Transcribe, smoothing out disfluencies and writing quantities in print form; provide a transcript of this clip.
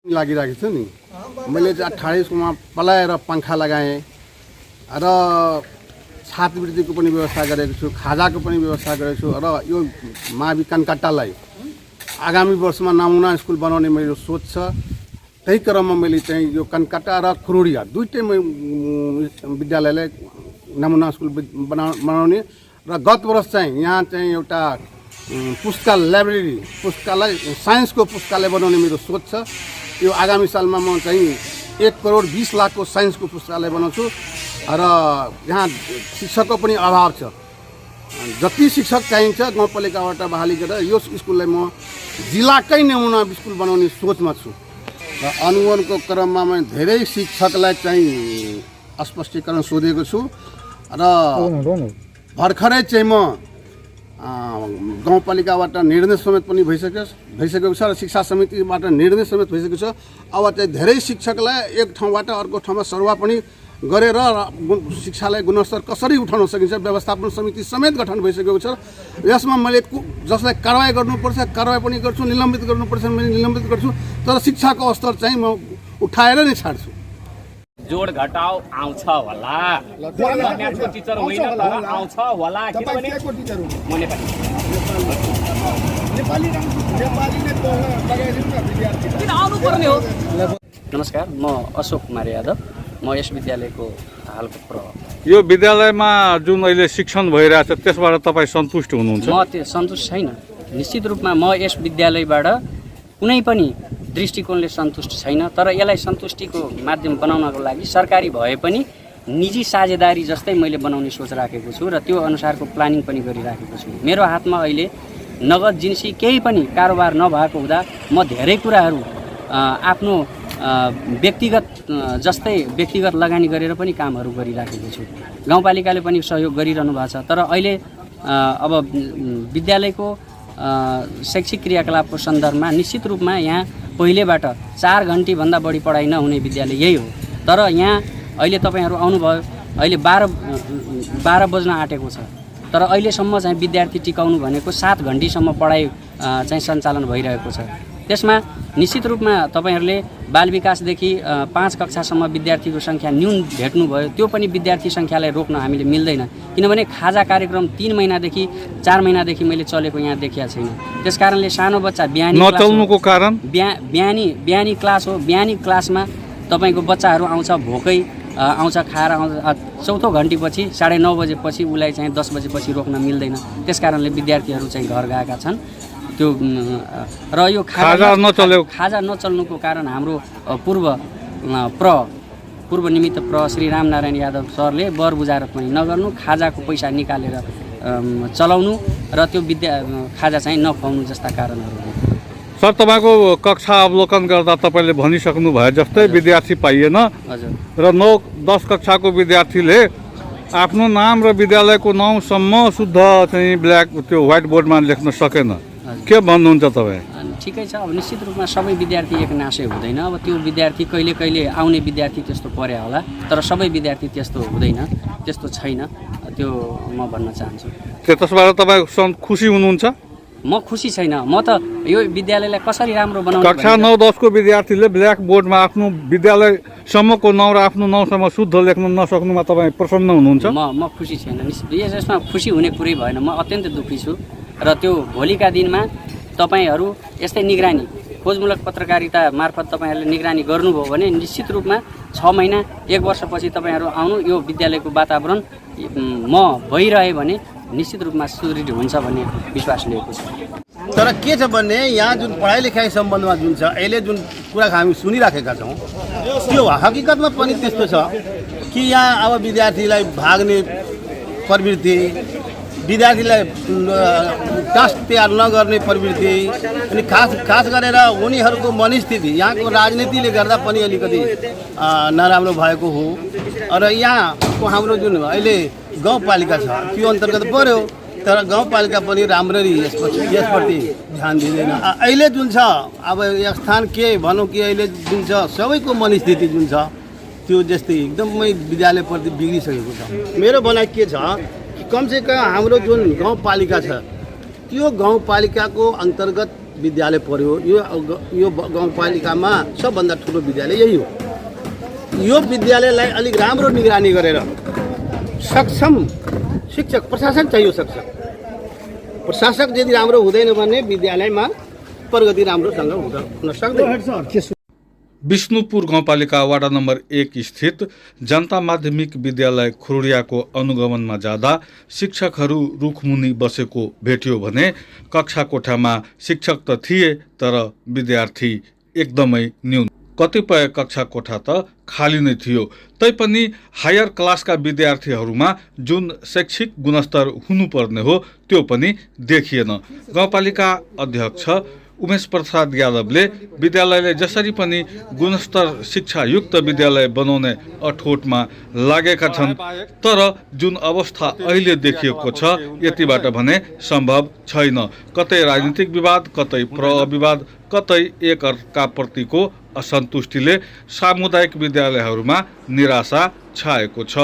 लागिरहेको छु नि। मैले 28 मा पलाएर पंखा लगाएँ र छात्रवृत्तिको पनि व्यवस्था गरेको छु, खाजाको पनि व्यवस्था गरेको छु र यो मावि कनकट्टालाई आगामी वर्षमा नमुना स्कुल बनाउने मेरो सोच छ। त्यही क्रममा मैले चाहिँ यो कनकट्टा र खुरुडिया दुईटै विद्यालयलाई नमुना स्कुल बनाउने र गत वर्ष चाहिँ यहाँ चाहिँ एउटा पुस्तकालय साइन्सको पुस्तकालय बनाउने मेरो सोच छ। यो आगामी सालमा म चाहिँ 1,20,00,000 को साइन्सको पुस्तकालय बनाउँछु र यहाँ शिक्षकको पनि अभाव छ। जति शिक्षक चाहिन्छ गाउँपालिकाबाट बहाली गरेर यो स्कुललाई म जिल्लाकै नमुना स्कुल बनाउने सोचमा छु र अनुगमनको क्रममा म धेरै शिक्षकलाई चाहिँ स्पष्टीकरण सोधेको छु र भर्खरै चाहिँ म गाउँपालिकाबाट निर्णय समेत पनि भइसकेको छ र शिक्षा समितिबाट निर्णय समेत भइसकेको छ। अब चाहिँ धेरै शिक्षकलाई एक ठाउँबाट अर्को ठाउँमा सरुवा पनि गरेर शिक्षालाई गुणस्तर कसरी उठाउन सकिन्छ व्यवस्थापन समिति समेत गठन भइसकेको छ। यसमा मैले जसलाई कारवाही गर्नुपर्छ कारवाही पनि गर्छु, निलम्बित गर्नुपर्छ मैले निलम्बित गर्छु, तर शिक्षाको स्तर चाहिँ म उठाएर नै छाड्छु। जोड घटाउ आउँछ होला, म्याथको टिचर होइन आउँछ होला, किनभने म किन आउनु पर्ने हो। नमस्कार, म अशोक कुमार यादव, म यस विद्यालयको हालको प्र। यो विद्यालयमा जुन अहिले शिक्षण भइरहेछ त्यसबाट तपाईँ सन्तुष्ट हुनुहुन्छ? म त्यो सन्तुष्ट छैन। निश्चित रूपमा म यस विद्यालयबाट कुनै पनि दृष्टिकोणले सन्तुष्ट छैन, तर यसलाई सन्तुष्टिको माध्यम बनाउनको लागि सरकारी भए पनि निजी साझेदारी जस्तै मैले बनाउने सोच राखेको छु र त्यो अनुसारको प्लानिङ पनि गरिराखेको छु। मेरो हातमा अहिले नगद जिन्सी केही पनि कारोबार नभएको हुँदा म धेरै कुराहरू आफ्नो व्यक्तिगत लगानी गरेर पनि कामहरू गरिराखेको छु। गाउँपालिकाले पनि सहयोग गरिरहनु भएको छ, तर अहिले अब विद्यालयको शैक्षिक क्रियाकलापको सन्दर्भमा निश्चित रूपमा यहाँ पहिलेबाट 4 घन्टीभन्दा बढी पढाइ नहुने विद्यालय यही हो। तर यहाँ अहिले तपाईँहरू आउनुभयो, अहिले 12 बज्न आँटेको छ, तर अहिलेसम्म चाहिँ विद्यार्थी टिकाउनु भनेको 7 घन्टीसम्म पढाइ चाहिँ सञ्चालन भइरहेको छ। त्यसमा निश्चित रूपमा तपाईँहरूले बाल विकासदेखि 5 कक्षासम्म विद्यार्थीको सङ्ख्या न्यून भेट्नुभयो, त्यो पनि विद्यार्थी सङ्ख्यालाई रोक्न हामीले मिल्दैन, किनभने खाजा कार्यक्रम 3 महिनादेखि 4 महिनादेखि मैले चलेको यहाँ देखिएको छैन। त्यसकारणले सानो बच्चा नचल्नुको कारण बिहानी क्लास हो, बिहानी क्लासमा तपाईँको बच्चाहरू आउँछ भोकै आउँछ, खाएर आउँछ, चौथो घन्टीपछि 9:30 बजेपछि उसलाई चाहिँ 10 बजेपछि रोक्न मिल्दैन। त्यसकारणले विद्यार्थीहरू चाहिँ घर गएका छन्। त्यो र यो खाजा नचल्नुको कारण हाम्रो पूर्व निमित्त श्री रामनारायण यादव सरले बर बुझाएर पनि नगर्नु, खाजाको पैसा निकालेर चलाउनु र त्यो खाजा चाहिँ नखुवाउनु जस्ता कारणहरू हो। सर, तपाईँको कक्षा अवलोकन गर्दा तपाईँले भनिसक्नु भयो जस्तै विद्यार्थी पाइएन र 9-10 कक्षाको विद्यार्थीले आफ्नो नाम र विद्यालयको नाउँसम्म शुद्ध चाहिँ त्यो व्हाइट बोर्डमा लेख्न सकेन। के भन्नुहुन्छ तपाईँ? ठिकै छ, अब निश्चित रूपमा सबै विद्यार्थी एक नासै हुँदैन। अब त्यो विद्यार्थी कहिले आउने विद्यार्थी त्यस्तो परे होला, तर सबै विद्यार्थी त्यस्तो हुँदैन, त्यस्तो छैन, त्यो म भन्न चाहन्छु। त्यसबाट तपाईँ खुसी हुनुहुन्छ? म खुसी छैन। म त यो विद्यालयलाई कसरी राम्रो बनाउनु। कक्षा 9-10 को विद्यार्थीले ब्ल्याक बोर्डमा आफ्नो विद्यालयसम्मको नाउँ र आफ्नो नाउँसम्म शुद्ध लेख्न नसक्नुमा तपाईँ प्रसन्न हुनुहुन्छ? म खुसी छैन। यसमा खुसी हुने कुरै भएन। म अत्यन्त दुःखी छु र त्यो भोलिका दिनमा तपाईँहरू यस्तै निगरानी खोजमूलक पत्रकारिता मार्फत तपाईँहरूले निगरानी गर्नुभयो भने निश्चित रूपमा 6 महिना 1 वर्षपछि तपाईँहरू आउनु, यो विद्यालयको वातावरण म भइरहे भने निश्चित रूपमा सुदृढ हुन्छ भन्ने विश्वास लिएको छ। तर के छ भने यहाँ जुन पढाइ लेखाइ सम्बन्धमा जुन छ अहिले जुन कुरा हामी सुनिराखेका छौँ त्यो हकिकतमा पनि त्यस्तो छ कि यहाँ अब विद्यार्थीलाई भाग्ने प्रवृत्ति, विद्यार्थीलाई टेस्ट तयार नगर्ने प्रवृत्ति अनि खास गरेर उनीहरूको मनस्थिति यहाँको राजनीतिले गर्दा पनि अलिकति नराम्रो भएको हो र यहाँको हाम्रो जुन अहिले गाउँपालिका छ त्यो अन्तर्गत पर्यो, तर गाउँपालिका पनि राम्ररी यसप्रति ध्यान दिँदैन। अहिले जुन छ अब स्थान के भनौँ कि अहिले जुन छ सबैको मनस्थिति जुन छ त्यो जस्तै एकदमै विद्यालयप्रति बिग्रिसकेको छ। मेरो भनाइ के छ कि कमसेकम हाम्रो जुन गाउँपालिका छ त्यो गाउँपालिकाको अन्तर्गत विद्यालय पर्यो। यो गाउँपालिकामा सबभन्दा ठुलो विद्यालय यही हो। यो विद्यालयलाई अलिक राम्रो निगरानी गरेर सक्षम शिक्षक प्रशासन चाहियो। प्रशासक यदि राम्रो हुँदैन भने विद्यालयमा प्रगति राम्रोसँग हुन सक्दैन। विष्णुपुर गाउँपालिका वाडा नम्बर 1 स्थित जनता माध्यमिक विद्यालय खुरुडियाको अनुगमनमा जाँदा शिक्षकहरू रुखमुनि बसेको भेटियो भने कक्षा कोठामा शिक्षक त थिए तर विद्यार्थी एकदमै न्यून। कतिपय कक्षा कोठा त खाली नै थियो। तैपनि हायर क्लासका विद्यार्थीहरूमा जुन शैक्षिक गुणस्तर हुनुपर्ने हो त्यो पनि देखिएन। गाउँपालिका अध्यक्ष उमेश प्रसाद यादवले विद्यालयले जसरी पनि गुणस्तर शिक्षायुक्त विद्यालय बनाउने अठोटमा लागेका छन्, तर जुन अवस्था अहिले देखिएको छ यतिबाट भने सम्भव छैन। कतै राजनीतिक विवाद, कतै प्रविवाद, कतै एक अर्काप्रतिको असन्तुष्टिले सामुदायिक विद्यालयहरूमा निराशा छाएको छ।